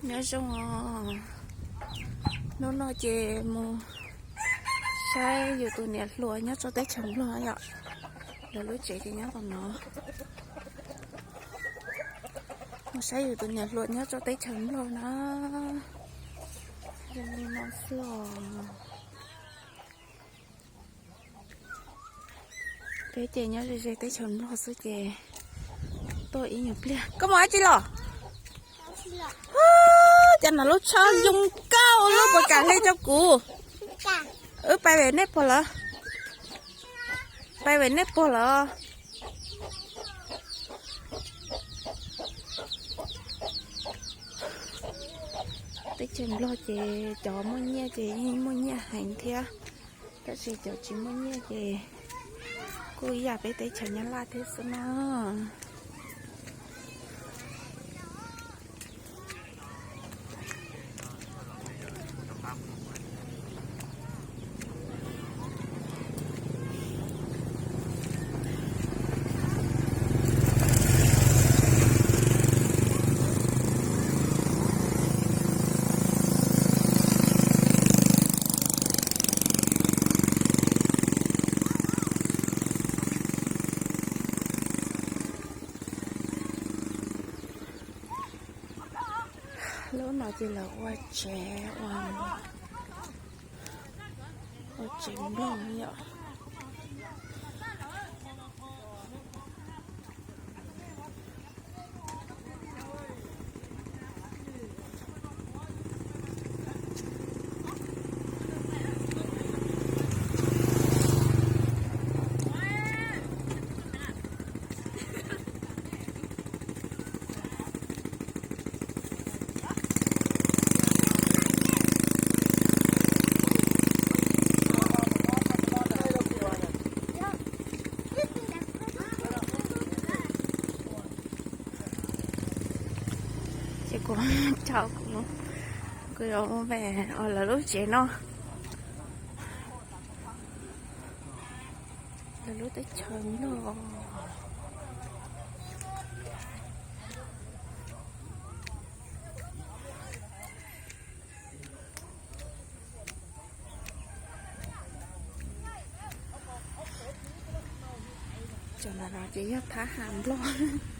Nyob zoo os, hnub no ces mus saib yus tus niam hluas nyob rau teb chaws Nplog yom. Lawv lub tsev ces nyob tom no. Mus saib yus tus niam hluas nyob rau teb chaws Nplog na. Zoo li no xwb os. Peb ces nyob ze ze teb chaws Nplog xwb ces tuaj ib nyuag pliag. Koj mus dab tsi los? Cas no lub tsho zoo nkauj lub puas kam hle rau kuv? Wb pais vem nej puag lawm. Pais vem nej puag lawm. Teb chaws Nplog ces cov muaj nyiaj ces yeej muaj nyiaj heev thiab, tab sis cov tsis muaj nyiaj ces kuj ib yam peb teb chaws Nyab Laj thiab xwb na. Lub no ces lawv ua tsev, ua tsev Nplog yom. Ces kuv, kuv yuav mus ve lawv lub tsev no, lawv lub teb chaws Nplog. Cov no ces yog thab ham Nplog.